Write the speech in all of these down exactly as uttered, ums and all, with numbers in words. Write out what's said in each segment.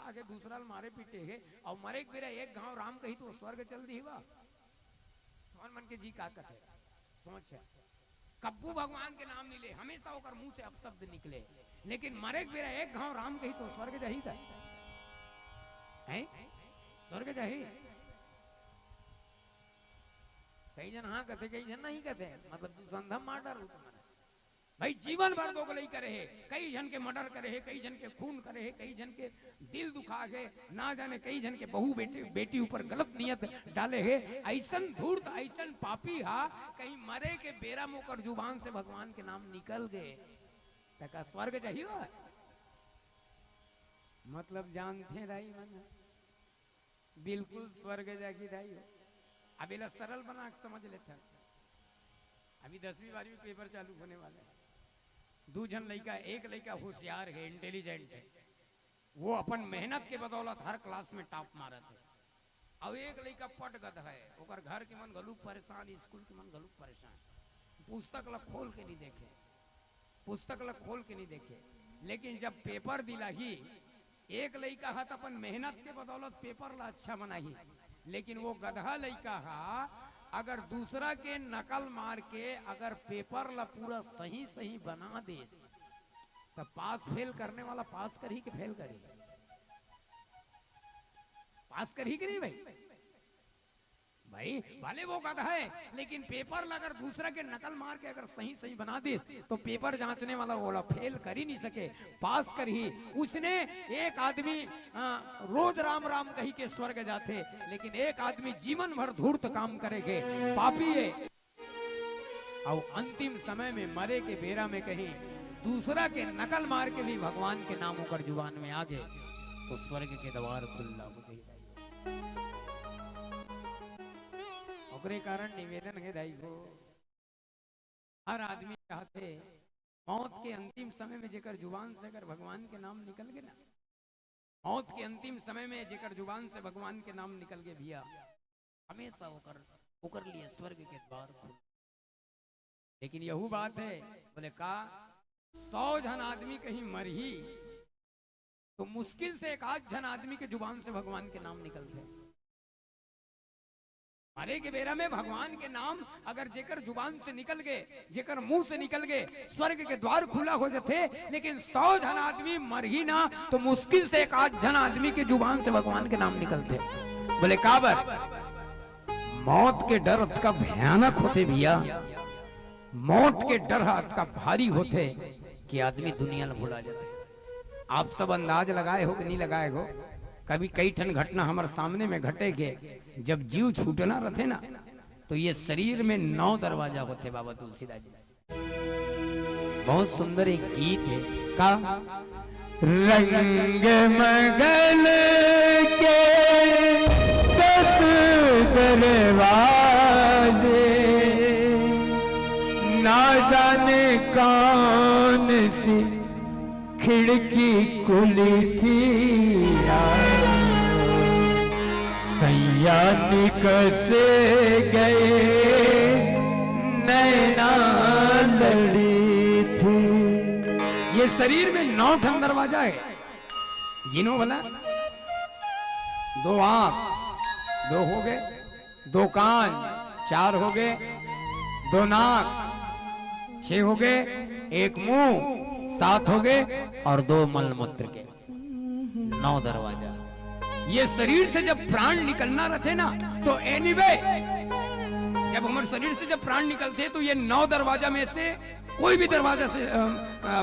आके दूसरा ल मारे पीटे हे, अउ मरे के बेरा एक घांव राम कही तो स्वर्ग चल दिही बा। हमन मन के जी का कथे, सोच हे। कब्बू भगवान के नाम नइ ले, हमेशा ओकर मुंह से अपशब्द निकले, लेकिन मरे के बेरा एक घांव राम कही तो स्वर्ग जाही का? हैं? स्वर्ग जाही? कई झन हाँ कथे, कई झन नहीं कथे, मतलब तू संधा मार डार उतना। भाई, जीवन भर दो गलई करे हे, कई झन के मर्डर करे हे, कई झन के खून करे हे, कई झन के दिल दुखा के, ना जाने कई झन के बहू बेटे, बेटी ऊपर गलत नियत डाले हे। अइसन धूर्त, अइसन पापी हा, कहीं मरे के बेरा में ओकर जुबान से भगवान के नाम निकल गे, त का स्वर्ग जाही वो? मतलब जानथे दाई मन, बिल्कुल स्वर्ग जाही दाई हो। अब एला सरल बना के समझ लेथन। अभी दसवीं बारहवीं पेपर चालू होने वाले हैं। दू झन लइका, एक लइका होशियार हे, इंटेलिजेंट हे, वो अपन मेहनत के बदौलत हर क्लास में टॉप मारत हे। अउ एक लइका पट गधा हे, ओकर घर के मन घलुक परेशान, स्कूल के मन घलुक परेशान, पुस्तक ला खोल के नहीं देखे, पुस्तक ला खोल के नहीं देखे। लेकिन जब पेपर दिलाही, एक लइका ह त अपन मेहनत के बदौलत पेपर ला अच्छा बनाही, लेकिन वो गधा लइका ह अगर दूसरा के नकल मार के अगर पेपर ला पूरा सही सही बना देस, त पास फेल करने वाला पास करही कि फेल करही? पास करही कि नहीं भाई? भाई, भले वो गधा हे, लेकिन पेपर ला अगर दूसरा के नकल मार के अगर सही सही बना देस, तो पेपर जांचने वाला ओला फेल कर ही नहीं सके, पास करही। उसने एक आदमी, अ, रोज राम राम कही के स्वर्ग जाथे, लेकिन एक आदमी जीवन भर धूर्त काम करे के पापी हे, अउ अंतिम समय में मरे के बेरा में कहीं दूसरा के नकल मार के भी भगवान के नाम ओकर जुबान में आ गे, तो स्वर्ग के द्वार खुल्ला हो जाही। ओकरे कारण निवेदन हे दाई हो, हर आदमी चाहथे मौत के अंतिम समय में जेकर जुबान से अगर भगवान के नाम निकल गे ना, मौत के अंतिम समय में जेकर जुबान से भगवान के नाम निकल गे भैया, हमेशा ओकर, ओकर लिए स्वर्ग के द्वार खुल। लेकिन यहू बात हे, बोले का, सौ झन आदमी कहीं मरही तो मुश्किल से एक आध झन आदमी के जुबान से भगवान के नाम निकलथे। मरे के बेरा में भगवान के नाम अगर जेकर जुबान से निकल गे, जेकर मुंह से निकल गे, स्वर्ग के द्वार खुला हो जथे। लेकिन सौ झन आदमी मरही ना, तो मुश्किल से एक आध झन आदमी के जुबान से भगवान के नाम निकलथे। बोले काबर? मौत के डर अतका भयानक होथे भैया, मौत के डर ह अतका भारी होथे कि आदमी दुनिया ल भुला जाथे। आप सब अंदाज लगाए हो कि नहीं लगाए हो? कभी कई ठन घटना हमर सामने में घटे के, जब जीव छूटना रथे ना, तो ये शरीर में नौ दरवाजा होथे बाबा तुलसीदास जी। बहुत सुंदर एक गीत है का, रंग मगल के दस दरवाजे, ना जाने कौन सी खिड़की खुली थी यार, सैया निकसे गए, नैना लड़ी थी। ये शरीर में नौ ठन दरवाजा है, गिनो भला। दो आंख, दो हो गए, दो कान, चार हो गए, दो नाक, छह हो गए, एक मुंह, सात हो गए, और दो मलमूत्र के, नौ दरवाजा। ये शरीर से जब प्राण निकलना रहते ना, तो एनीवे, जब हमारे शरीर से जब प्राण निकलते, तो ये नौ दरवाजा में से कोई भी दरवाजा से, अ, अ,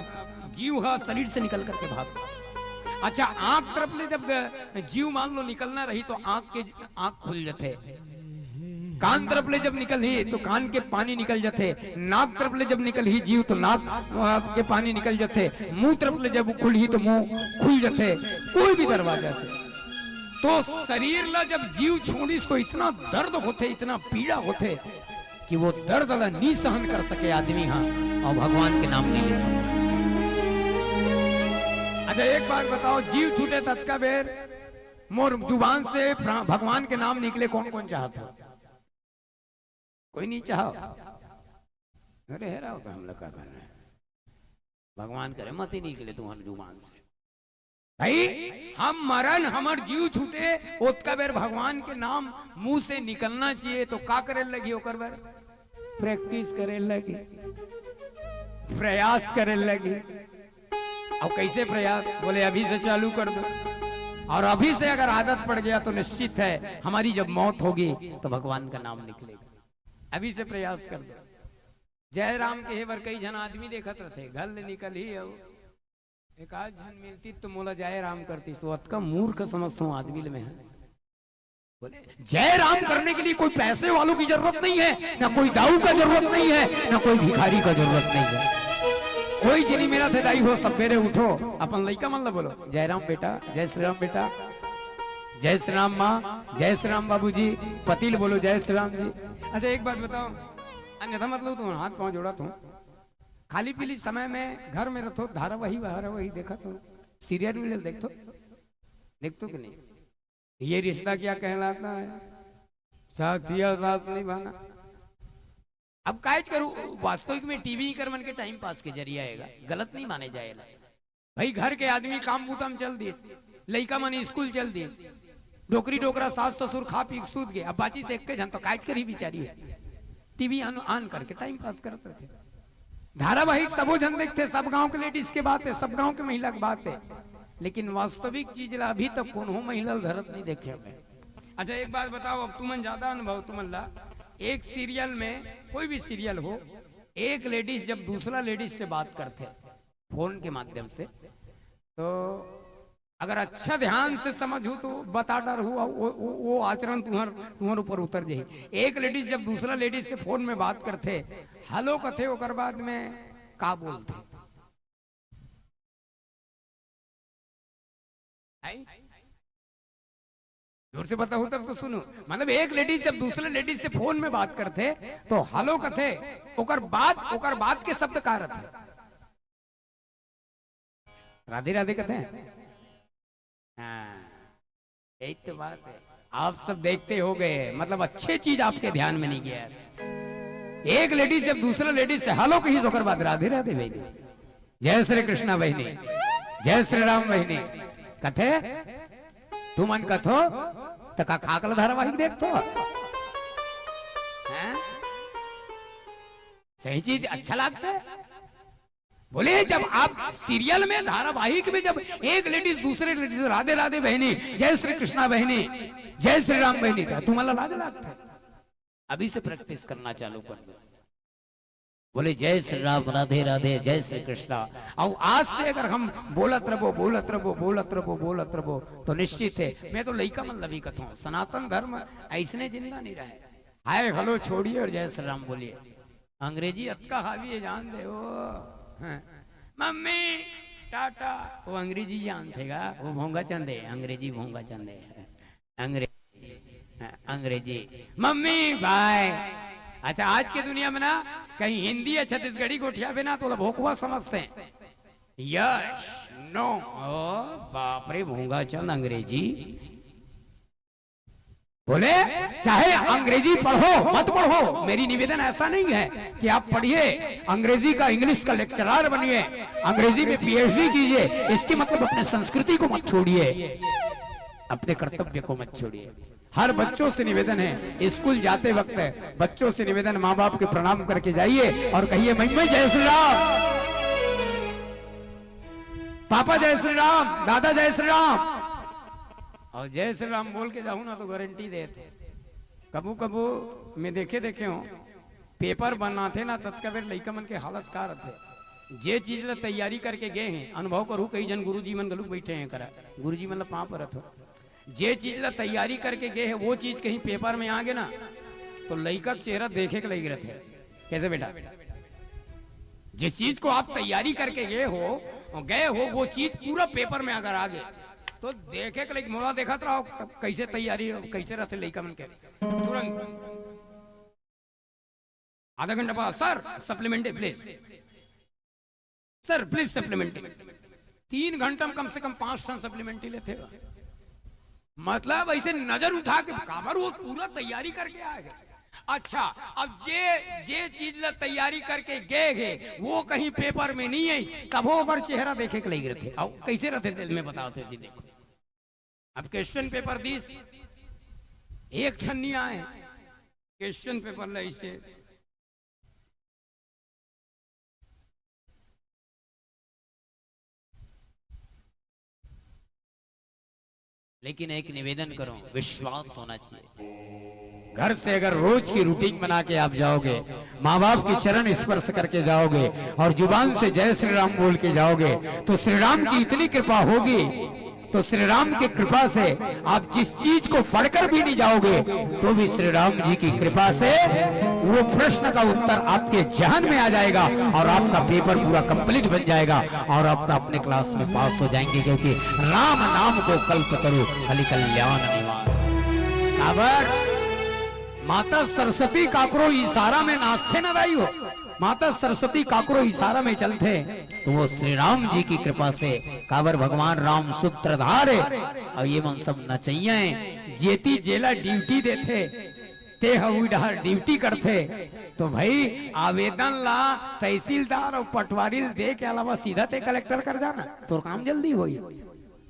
जीव हा शरीर से निकल करके भाग। अच्छा, आंख तरफ ले जब, अ, जीव मान लो निकलना रही, तो आंख के, आंख खुल जाते, कान तरफ ले जब निकलही तो कान के पानी निकल जथे, नाक तरफ ले जब निकलही जीव तो नाक, अ, के पानी निकल जथे, मुंह तरफ ले जब खुलही तो मुंह खुल जथे, कोई भी दरवाजा से। तो शरीर ला जब जीव छोड़िस तो इतना दर्द होथे, इतना पीड़ा होथे कि वो दर्द ला नी सहन कर सके आदमी हा, और भगवान के नाम नहीं ले सके। अच्छा, एक बात बताओ, जीव छूटे ततका बेर मोर जुबान से प्रा-, भगवान के नाम निकले, कौन कौन चाहत हो? कोई नहीं चाहो? अरे हेरा होगा, हम लोग का करना है? भगवान करे मत ही निकले तुम्हारे जुबान से। भाई, हम मरन, हमर जीव छूटे, ओतका बेर भगवान के नाम मुंह से निकलना चाहिए। तो का करे लगही ओकर बर? प्रैक्टिस करे लगी, प्रयास करे लगी। अब कैसे प्रयास? बोले, अभी से चालू कर दो। और अभी से अगर आदत पड़ गया तो निश्चित है, हमारी जब मौत होगी तो भगवान का नाम निकलेगा। अभी से प्रयास कर दो। जय राम कहे बर कई झन आदमी देखत रहते, घर ले निकलही अउ एक आध झन मिलतिस तो मोला जय राम करतिस। तो अतका मूर्ख समझता हूँ आदमी ले मैं। बोले, जय राम करने के लिए कोई पैसे वालों की जरूरत नहीं है, ना कोई दाऊ का जरूरत नहीं है, ना कोई भिखारी का जरूरत नहीं है। कोई जिनी मेरा थे दाई हो, सबेरे उठो, अपन लइका मन ला बोलो, जय राम बेटा, जय श्री राम बेटा, जय श्री राम माँ, जय श्री राम बाबूजी, पति ल बोलो, जय श्री राम जी। अच्छा, एक बात बताओ, अन्यथा मतलब तुम हाथ पाँव जोड़त हूँ, खाली पीली समय में घर में रथो, धारावाही वारावाही देखत हो, सीरियल वीरियल देखथो, देखथो कि नहीं? ये रिश्ता क्या कहलाता है? साथिया साथ निभाना। अब कायच करू, वास्तविक में टीवी कर मन के टाइम पास के जरिया आएगा, गलत नहीं माने जाएगा। भाई, घर के आदमी काम बूता में चल दिस, लइका मन स्कूल चल दिस, डोकरी डोकरा सास ससुर खा पी के सूत गए, अब बाची से एक झन तो कायच करी बिचारी है, टीवी ऑन, ऑन करके टाइम पास करत रहते। धारावाहिक सबो झन देखते, सब गांव के लेडीज के बात है, सब गांव के महिला के बात है, लेकिन वास्तविक चीज ला अभी तक कोनो महिला ला धरत नहीं देखे हमें। अच्छा, एक बात बताओ, अब तुमन ज्यादा अनुभव तुमन ला, एक सीरियल में, कोई भी सीरियल हो, एक लेडीज जब दूसरा लेडीज से बात करते फोन के माध्यम से, तो अगर अच्छा ध्यान से समझ हो तो बता डर हो, वो, वो, वो आचरण तुम्हार तुम्हार ऊपर उतर जाही। एक लेडीज जब दूसरा लेडीज से फोन में बात करते, हेलो कथे, ओकर बाद में का बोलते? आई? जोर से बताओ तब तो सुनो। मतलब, एक लेडीज जब दूसरे लेडीज से फोन में बात करते तो हेलो कथे, ओकर बाद, ओकर बाद के शब्द का रहते? राधे राधे कहते हैं। हाँ, यही तो बात है। आप सब देखते हो गए, मतलब, अच्छे चीज आपके ध्यान में नहीं गया। एक लेडीज जब दूसरा लेडीज से हेलो कही, ओकर बाद राधे राधे बहिनी, जय श्री कृष्णा बहिनी, जय श्री राम बहिनी कथे, तुमन कथो तो का खाकला धारावाहिक देखथो? हैं? सही चीज अच्छा लगता है। बोले, जब आप सीरियल में, धारावाहिक में, जब एक लेडीज दूसरे लेडीज राधे राधे बहिनी, जय श्री कृष्णा बहिनी, जय श्री राम बहिनी, तो तुम्हारा लाग लगता है। अभी से प्रैक्टिस करना चालू कर दो। बोले, जय श्री राम, राधे राधे, जय श्री कृष्णा। और आज से अगर हम बोलत रबो, बोलत रबो, बोलत रबो, बोलत रबो, तो निश्चित है। मैं तो लइका मन लभी कथों, सनातन धर्म ऐसने जिंदा नहीं रहे। हाय हेलो छोड़िए और जय श्री राम बोलिए। अंग्रेजी अतका हावी है, जान दे वो। हाँ। मम्मी, टाटा, वो अंग्रेजी जानते गा, वो भोंगा चंदे, अंग्रेजी भोंगा चंदे। अंग्रेजी, हाँ, अंग्रेजी। मम्मी, बाय। अच्छा, आज के दुनिया में ना, कहीं हिंदी या छत्तीसगढ़ी गोठियाबे ना, तो ओला भोकवा समझते हैं। यस, नो, ओ, बाप रे, भोंगा चंद अंग्रेजी। बोले, चाहे अंग्रेजी पढ़ो, मत पढ़ो, मेरी निवेदन ऐसा नहीं है कि आप पढ़िए, अंग्रेजी का, इंग्लिश का लेक्चरर बनिए, अंग्रेजी में पीएचडी कीजिए, इसके मतलब अपने संस्कृति को मत छोड़िए, अपने कर्तव्य को मत छोड़िए। हर बच्चों से निवेदन है, स्कूल जाते वक्त बच्चों से निवेदन, माँ बाप के प्रणाम करके जाइए और कहिए, "मम्मी जय श्री राम, पापा जय श्री राम, दादा जय श्री राम।" और जय श्री राम बोल के जाहू ना तो गारंटी देते। कभू कभू मैं देखे देखे हूँ, पेपर बनाथे ना, ततका बेर लइका मन के हालत का रथे। जे चीज ला तैयारी करके गए हैं, अनुभव करू, कई झन गुरुजी मन घलुक बैठे हैं करा, गुरुजी मन ला पाँव परत हो। जे चीज ला तैयारी करके गए हैं, वो चीज कहीं पेपर में आ गए ना, तो लइका के चेहरा देखे के लइक रथे। कैसे बेटा? जिस चीज को आप तैयारी करके गए हो, गए हो, वो चीज पूरा पेपर में अगर आ गए, तो देखे के लइक मोला देखत रहो, तब कैसे तैयारी, कैसे रथे लइका मन के। तुरंत आधा घंटा बाद, "sir, supplementary please, sir, please supplementary." तीन घंटा में कम से कम पांच ठन सप्लीमेंट्री लेथे गा। मतलब, ऐसे नजर उठा के, काबर वो पूरा तैयारी करके आए हैं। अच्छा, अब जे, जे चीज ला तैयारी करके गे हे, वो कहीं पेपर में नहीं आइस, तभो ओकर चेहरा देखे के लइक रथे। अउ कइसे रथे, दिल में बतावत हों जी, देखो। अब क्वेश्चन पेपर दिस, एक ठन नहीं आए, क्वेश्चन पेपर ला अइसे लेकिन एक निवेदन करूं, विश्वास होना चाहिए। घर से अगर रोज की रूटीन बना के आप जाओगे, माँ बाप के चरण स्पर्श करके जाओगे और जुबान से जय श्री राम बोल के जाओगे, तो श्री राम की इतनी कृपा होगी, तो श्री राम की कृपा से आप जिस चीज को पढ़कर भी नहीं जाओगे, तो भी श्री राम जी की कृपा से वो प्रश्न का उत्तर आपके जहन में आ जाएगा और आपका पेपर पूरा कंप्लीट बन जाएगा और आप अपने क्लास में पास हो जाएंगे, क्योंकि राम नाम को कल्पतरु कलि कल्याण निवास। काबर? माता सरस्वती काकरो इशारा में नाचथे ना दाई हो, माता सरस्वती काकरो इशारा में चलथे, तो वो श्री राम जी की कृपा से। काबर? भगवान राम सूत्रधार हे। अउ ये मन सब नचइया हे, जेती जेला ड्यूटी देथे, ते ह उही डहर ड्यूटी करथे। तो भाई, आवेदन ला तहसीलदार अउ पटवारी ल दे के अलावा सीधा ते कलेक्टर कर जाना, तोर काम जल्दी होई।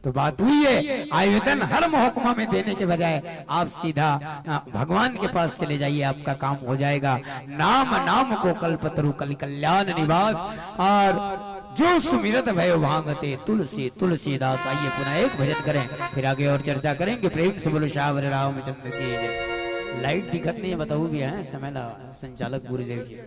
तो बात हुई है, आवेदन हर महकमा में देने के बजाय आप सीधा, अ, भगवान के पास चले जाइए, आपका काम हो जाएगा। नाम नाम को कल्पतरु कलि कल्याण निवास, और जो सुमिरत भयो भांगते तुलसी तुलसीदास। आइए पुनः एक भजन करें, फिर आगे और चर्चा करेंगे। प्रेम से बोलो सियावर रामचंद्र की जय। लाइट दिखत नहीं है, बताओ भी है, समय ला संचालक गुरुदेव जी।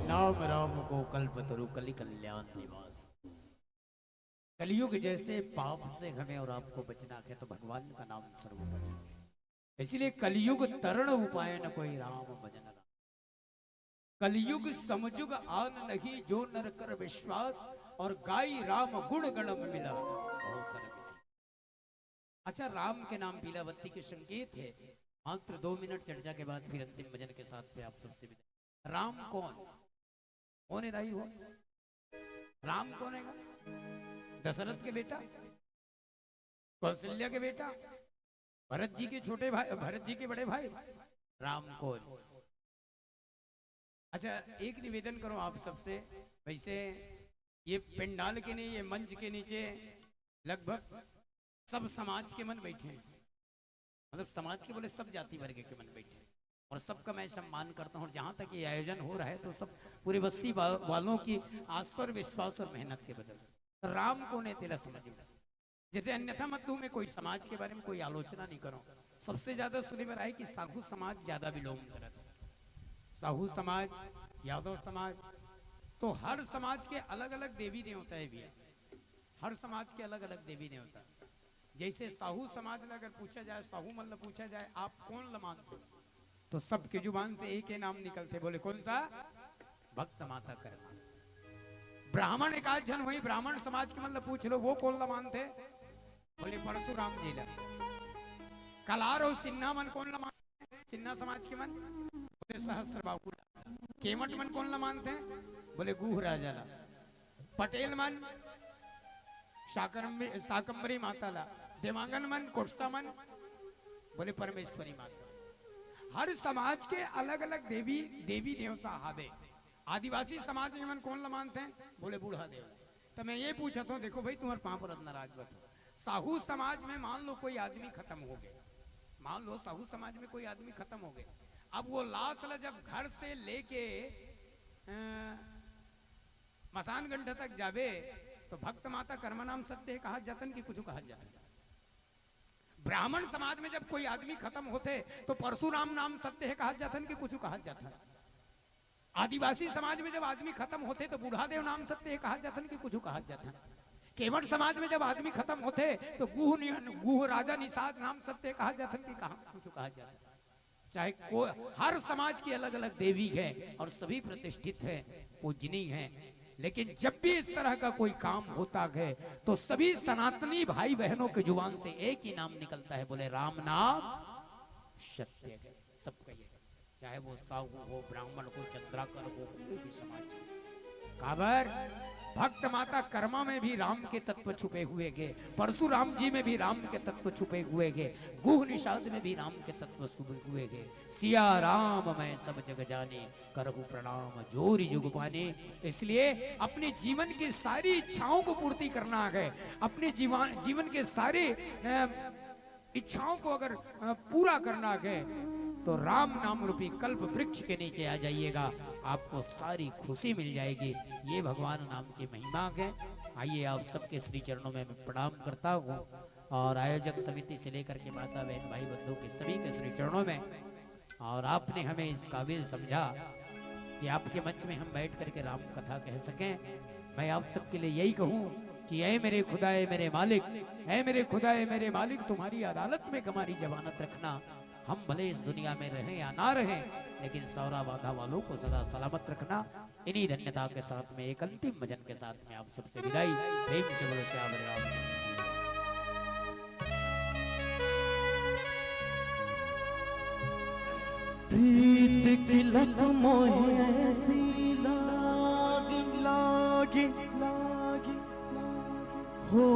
नाम राम को कल्पतरु कलि कल्याण निवास। कलयुग जैसे पाप से हमें और आपको बचना है, तो भगवान का नाम सर्वोपरि। इसीलिए कलयुग तरण उपाय न कोई, राम भजन लाभ। कलयुग समजुग आन नहीं, जो नर कर विश्वास, और गाई राम गुण गणम मिला। बहुत तरह के। अच्छा, राम के नाम पीलावत्ती के संकेत है। मात्र दो मिनट चर्चा के बाद फिर अंतिम भजन के साथ में आप सबसे विदा। राम कौन? कौन है दाई हो? राम कौन है? दशरथ के बेटा, कौशल्या के बेटा, भरत जी के छोटे भाई, भरत जी के बड़े भाई। राम कौन? अच्छा, एक निवेदन करो आप सबसे, वैसे ये पंडाल के नहीं, ये मंच के नीचे लगभग सब समाज के मन बैठे हैं, मतलब समाज के बोले, सब जाति वर्ग के मन बैठे हैं, और सबका मैं सम्मान करता हूँ। और जहाँ तक ये आयोजन हो रहा है तो सब पूरे बस्ती वा-, वालों की आस्था और विश्वास और मेहनत के बदल। राम कौन है तेला समझ में। जैसे अन्यथा मत लूं, मैं कोई समाज के बारे में कोई आलोचना नहीं करूं। सबसे ज्यादा सुने में रहा है कि साहू समाज ज्यादा विलोम करत है। साहू समाज, यादव समाज, तो हर समाज के अलग अलग देवी देवता है भैया। हर समाज के अलग अलग देवी देवता। जैसे साहू समाज में अगर पूछा जाए, साहू मन ला पूछा जाए, आप कौन ला मानते हो, तो सबके जुबान से एक ही नाम निकलते, बोले कौन सा? भक्त माता कर्मा। ब्राह्मण एक आध झन होई, ब्राह्मण समाज के मन ला पूछ लो, वो कौन ला मानते? बोले परशुराम जी ला। कलार और सिन्हा मन कौन ला मानते? सिन्हा समाज के मन बोले सहस्त्र बाहु ला। केवट मन कौन ला मानते? बोले गुह राजा ला। पटेल मन शाकंभरी, शाकंभरी माता ला। देवांगन मन, कोष्टा मन बोले परमेश्वरी माता। हर समाज के अलग अलग देवी, देवी देवता हावे। आदिवासी समाज में मन कौन ला मानते हैं? बोले बूढ़ा देव। तो मैं ये पूछत हूँ, देखो भाई, तुम्हारे पांव पर नाराज मत हो। साहू समाज में मान लो कोई आदमी खत्म हो गए, मान लो साहू समाज में कोई आदमी खत्म हो गए, अब वो लाश ला जब घर से लेके अ, मसान गंडा तक जाबे तो भक्त माता कर्मा नाम सत्य है कहा जाथन कि कुछ कहा जाथन? ब्राह्मण समाज में जब कोई आदमी खत्म होते तो परशुराम नाम सत्य है कहा जाथन कि कुछ कहा जाथन? आदिवासी समाज में जब आदमी खत्म होते तो बूढ़ा देव नाम सत्य है कहा जाथन कि कुछ कहा जाथन? केवट समाज में जब आदमी खत्म होते तो गुह नि-, गुह राजा निषाद नाम सत्य है कहा जाथन कि कहा, कुछ कहा जाथन? चाहे को, हर समाज की अलग-अलग देवी है और सभी प्रतिष्ठित है, पूजनीय है, लेकिन जब भी इस तरह का कोई काम होता है तो सभी सनातनी भाई बहनों के जुबान से एक ही नाम निकलता है, बोले राम नाम सत्य है। सबका ये, चाहे वो साहू हो, ब्राह्मण हो, चंद्राकर हो, कोई भी समाज हो। काबर भक्त माता कर्मा में भी राम के तत्व छुपे हुए गए, परशुराम जी में भी राम के तत्व छुपे हुए गए, गुह निषाद में भी राम के तत्व छुपे हुए गए। सिया राम मैं सब जग जानी, करहु प्रणाम जोरि जुग पानी। इसलिए अपने जीवन की सारी इच्छाओं को पूर्ति करना है, अपने जीवन, जीवन के सारे, अ, इच्छाओं को अगर, अ, पूरा करना है तो राम नाम रूपी कल्प वृक्ष के नीचे आ जाइएगा, आपको सारी खुशी मिल जाएगी। ये भगवान नाम की महिमा है। आइए, आप सबके श्री चरणों में मैं प्रणाम करता हूँ और आयोजक समिति से लेकर के माता बहन भाई बंधु के सभी के श्री चरणों में। और आपने हमें इस काबिल समझा कि आपके मंच में हम बैठ करके राम कथा कह सकें। मैं आप सबके लिए यही कहूँ कि ऐ मेरे खुदा, ऐ मेरे मालिक, ऐ मेरे खुदा, ऐ मेरे मालिक, तुम्हारी अदालत में हमारी जमानत रखना। हम भले इस दुनिया में रहें या ना रहें, लेकिन सौरा बांधा वालों को सदा सलामत रखना। इन्हीं धन्यता के साथ में एक अंतिम भजन के साथ में आप सबसे विदाई। प्रेम से बोलो सियावर रामचंद्र। प्रीत की लत मोहे ऐसी लागी, लागी, लागी, लागी। हो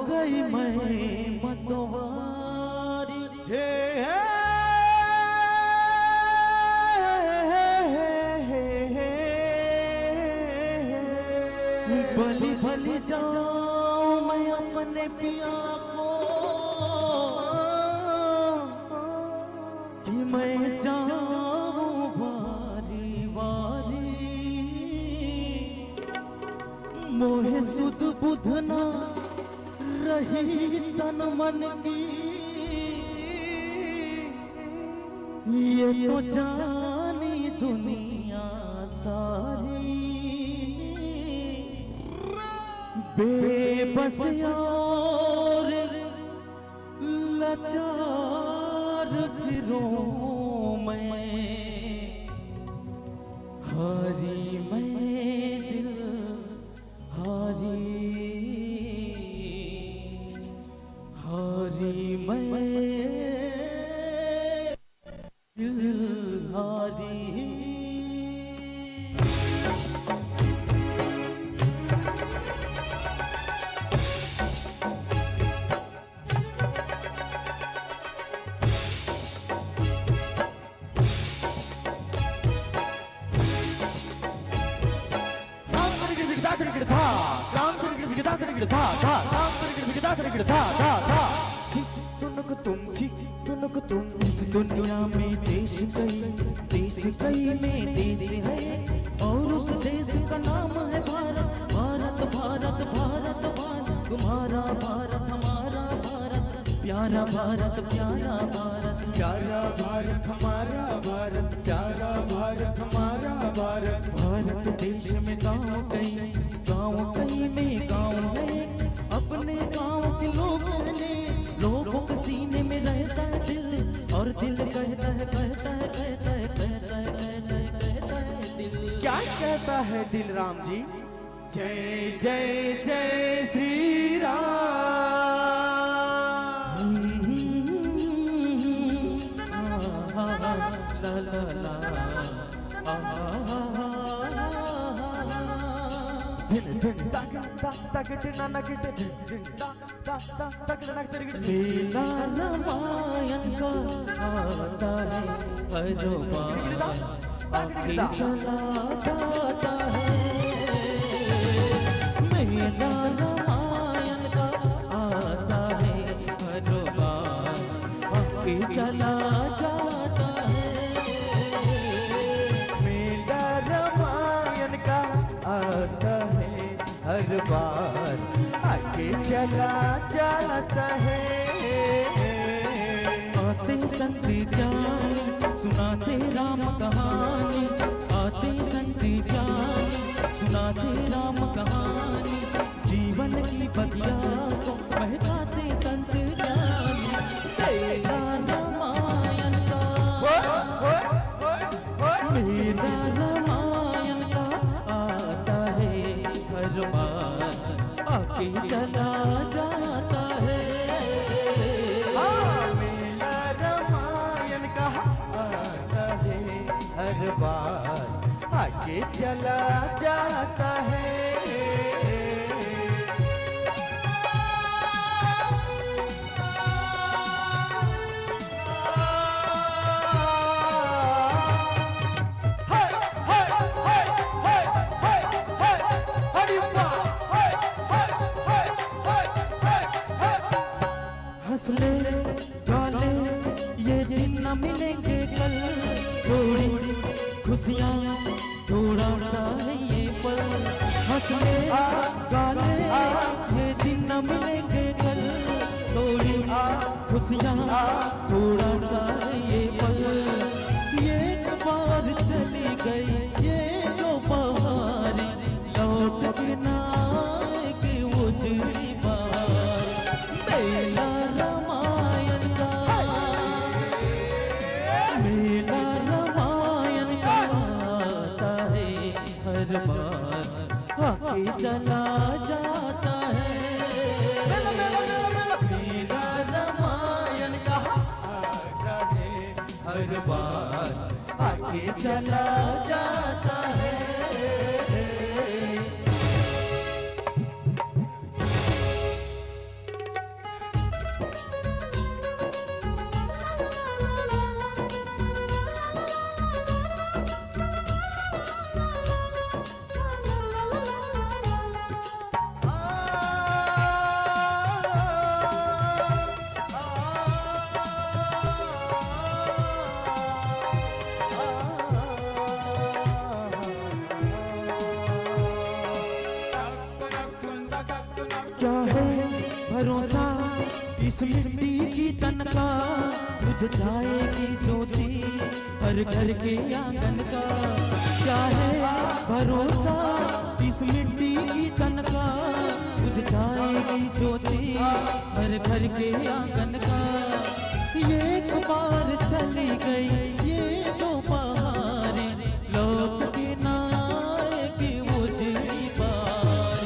गई मैं मतवारी। हे, हे, हे, हे, हे, हे, हे। बलि, बलि जाऊं मैं अपने पिया को, कि मैं जाऊं बारी बारी। मोहे सुध बुध ना रही तन मन की, ये तो जानी दुनिया सारी। बेबस और लाचार फिरूं मैं, हारी। राम तेरे गिर गिरधा तेरे गिरधा, राम तेरे गिर गिरधा तेरे गिरधा, धा, राम तेरे गिर गिरधा तेरे गिरधा, धा, धा। ठीक तुनक तुम, ठीक तुनक तुम। इस दुनिया में देश कई, देश कई में देश है, और उस देश का नाम है भारत। भारत, भारत, भारत, भारत, तुम्हारा भारत, हमारा भारत, प्यारा भारत, प्यारा भारत, प्यारा भारत, हमारा भारत, प्यारा भारत, हमारा भारत। भारत देश में गाँव कई, गाँव कई में गाँव है, अपने गाँव के लोग रहने, लोगों के सीने में रहता है दिल, और दिल कहता है, कहता है, कहता है, कहता है, कहता है, कहता है दिल। क्या कहता है दिल, राम जी? जय जय जय श्री राम। ला, ला, ला। धिन धिन तक तक तक टिना नक टिन धिन ता ता तक तक टिना नक टिन। मेला रामायण का आता है हर बार, आके चला जाता है। मेला रामायण का आता है हर बार, आके चला जाता है। मेला रामायण का आता है हर बार, आके चला जाता है। आते संत ज्ञानी, सुनाते राम कहानी, आते संत ज्ञानी, सुनाते राम कहानी, जीवन की बगिया को महकाते संत ज्ञानी। तेरा रामायण का, मेरा रामायण का आता है हर बार, आके चला जाता है। हाँ, मेरा रामायण का आता है हर बार, आके चला जाता है। हंस ले, गा ले, ये दिन न मिलेंगे कल, थोड़ी खुशियाँ, थोड़ा सा है ये पल। हंस ले, गा ले, ये दिन न मिलेंगे कल, थोड़ी खुशियाँ, थोड़ा सा है ये पल। ये एक बार चली गई ये जो बहार, लौट के ना आएगी वो जुड़ी बहार। मेला रामायण का, मेला रामायण का आता है हर बार, आके चला जाता है। मेला रामायण का आता है हर बार, आके चला जाता है। क्या है भरोसा इस मिट्टी की तन का, बुझ जाएगी ज्योति हर घर के आंगन का। क्या है भरोसा इस मिट्टी की तन का, बुझ जाएगी ज्योति हर घर के आंगन का। ये एक बार चली गई ये जो बहार, लौट के ना आएगी वो जुड़ी बहार।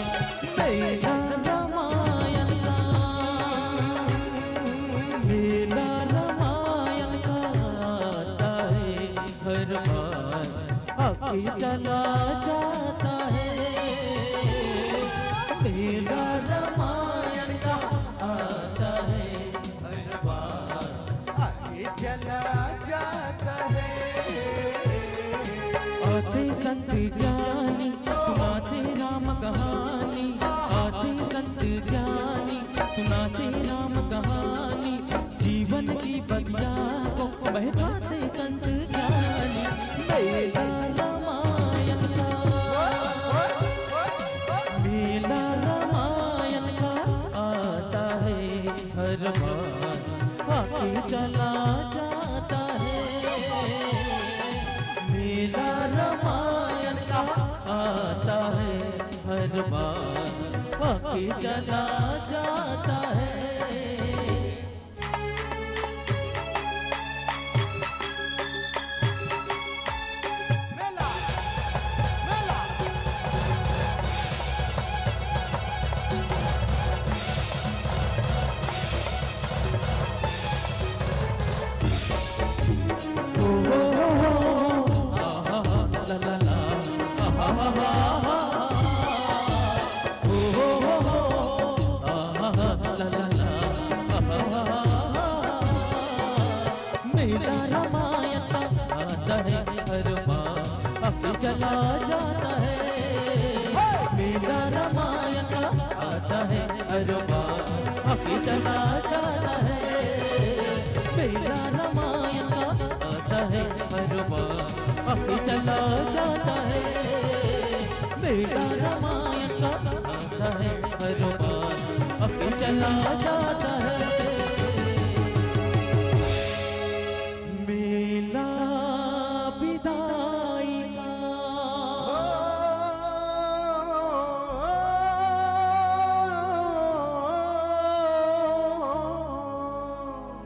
मेला रामायण का, मेला रामायण का आता आके चला जाता है। मेला रामायण का आता है हर बार, आके चला जाता है। आते संत ज्ञानी, सुनाते राम कहानी। आते संत ज्ञानी, सुनाते राम कहानी। जीवन की बगिया को बहकाते संत ज्ञानी। मेला रामायण का, मेला रामायण का आता है हर बार, आके चला जाता है। मेला रामायण का आता है हर बार, आके चला जाता है। मेला रामायण का आता है हर बार, आके चला जाता है। मेला रामायण का आता है हर बार, आके चला जाता है। मेला रामायण का आता है हर बार, आके चला जाता है। मेला रामायण का आता है हर बार, आके चला जाता है। मेला विदाई का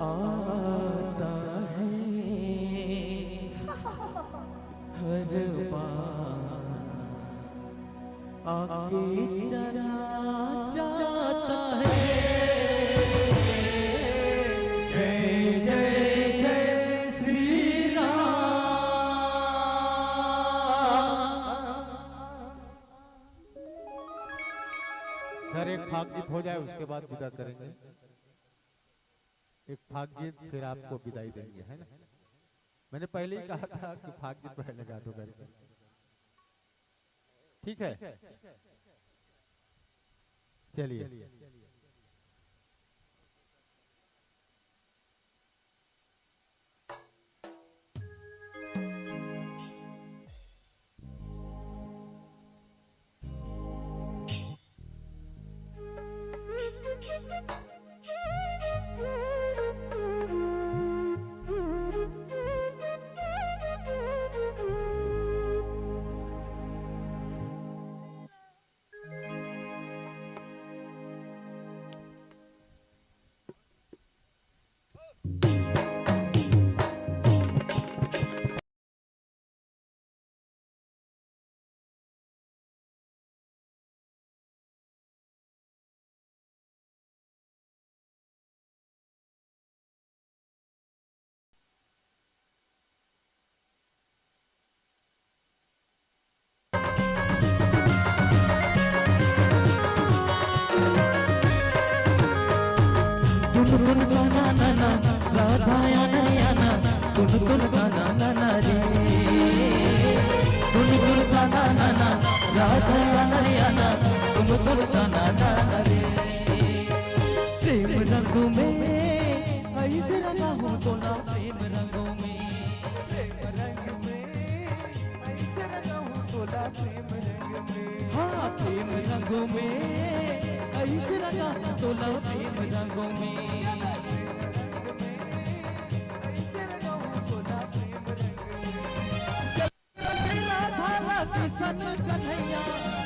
आता है हर बार, आके चला जाता है। जय जय जय श्री राम। सर, एक फाग गीत हो जाए, उसके बाद विदा करेंगे। एक फाग गीत, फिर आपको विदाई देंगे, है ना? मैंने पहले ही कहा था कि फाग गीत पहले गा दो करके। ठीक है, चलिए। तुन तुन ताना नाना, राधा याना याना, तुन तुन ताना नाना रे। तुन तुन ताना नाना, राधा याना याना, तुन तुन ताना नाना रे। प्रेम रंग में ऐसे रंगा हूँ तोला, प्रेम रंग में, प्रेम रंग में ऐसे रंगा हूँ तोला, प्रेम रंग में। हाँ, प्रेम रंग में ऐसे रंगा हूँ तोला, प्रेम रंग में। राधा ला किशन कन्हैया,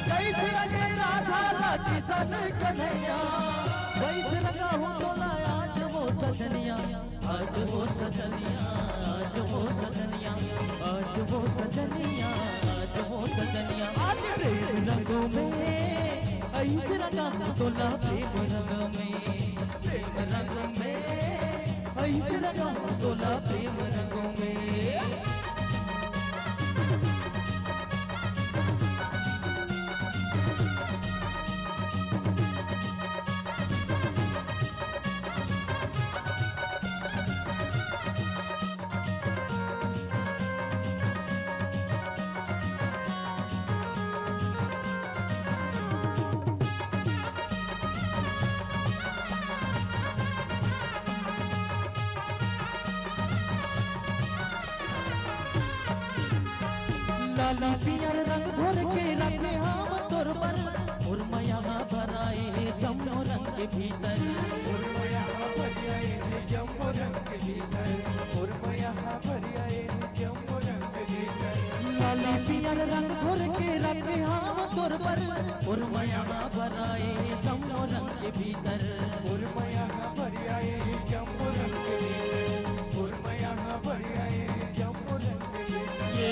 जैसे रंगे राधा ला किशन कन्हैया, वैसे रंगा हूँ तोला आज वो सजनिया, आज वो सजनिया, आज वो सजनिया, आज वो सजनिया, आज वो सजनिया। आज प्रेम रंगों में ऐसे रंगा हूँ तोला, प्रेम रंग में, प्रेम रंग में ऐसे रंगा हूँ तोला, प्रेम रंगों में। लाल पियर रंग घोर के रखे हम तोर बर, मोर मया भराए हे जम्मो रंग के भीतर। मोर मया भराए हे जम्मो रंग के भीतर। मोर मया भराए हे जम्मो रंग के भीतर। लाल पियर रंग घोर के रखे हम तोर बर, मोर मया भराए हे जम्मो रंग के भीतर। मोर मया भराए हे जम्मो रंग के भीतर। मोर मया भराए हे जम्मो रंग के भीतर।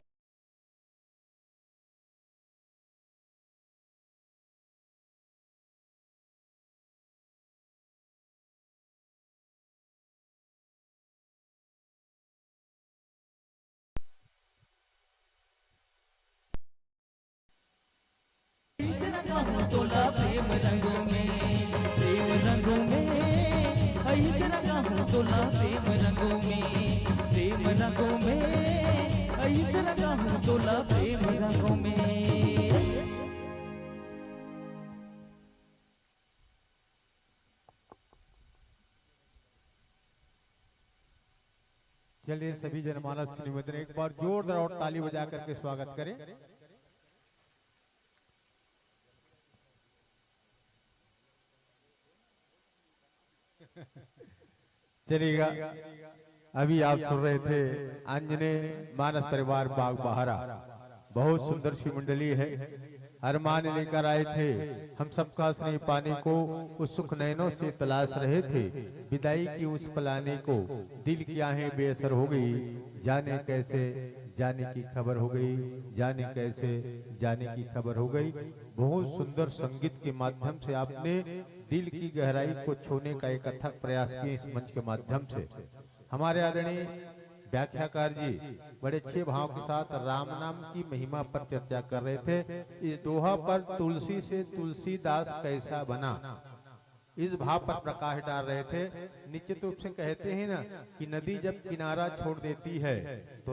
ऐसे रंगा हूँ तोला प्रेम रंगों में, प्रेम रंगों में। ऐसे रंगा हूँ तोला प्रेम रंगों में, प्रेम रंगों में। ऐसे रंगा हूँ तोला प्रेम रंगों में। चलिए, सभी जनमानस से निवेदन, एक बार जोरदार और ताली बजा करके स्वागत करें। चलिएगा, अभी आप सुन रहे थे आंजनेय मानस परिवार बाग बहारा। बहुत सुंदर सी मंडली है। अरमान लेकर आए थे हम सबका स्नेह पाने को, उत्सुक नैनों से तलाश रहे थे विदाई की उस पलाने को। दिल की आहें बेअसर हो गई, जाने कैसे, जाने की खबर हो गई, जाने कैसे, जाने की खबर हो गई। बहुत सुंदर संगीत के माध्यम से आपने दिल की गहराई को छूने का एक अथक प्रयास किए इस मंच के माध्यम से। हमारे आदरणीय व्याख्याकार जी बड़े अच्छे भाव के साथ राम नाम की महिमा पर चर्चा कर रहे थे। इस दोहा पर तुलसी से तुलसीदास कैसा बना, इस भाव पर प्रकाश डाल रहे थे। निश्चित रूप से कहते हैं ना कि नदी जब किनारा छोड़ देती है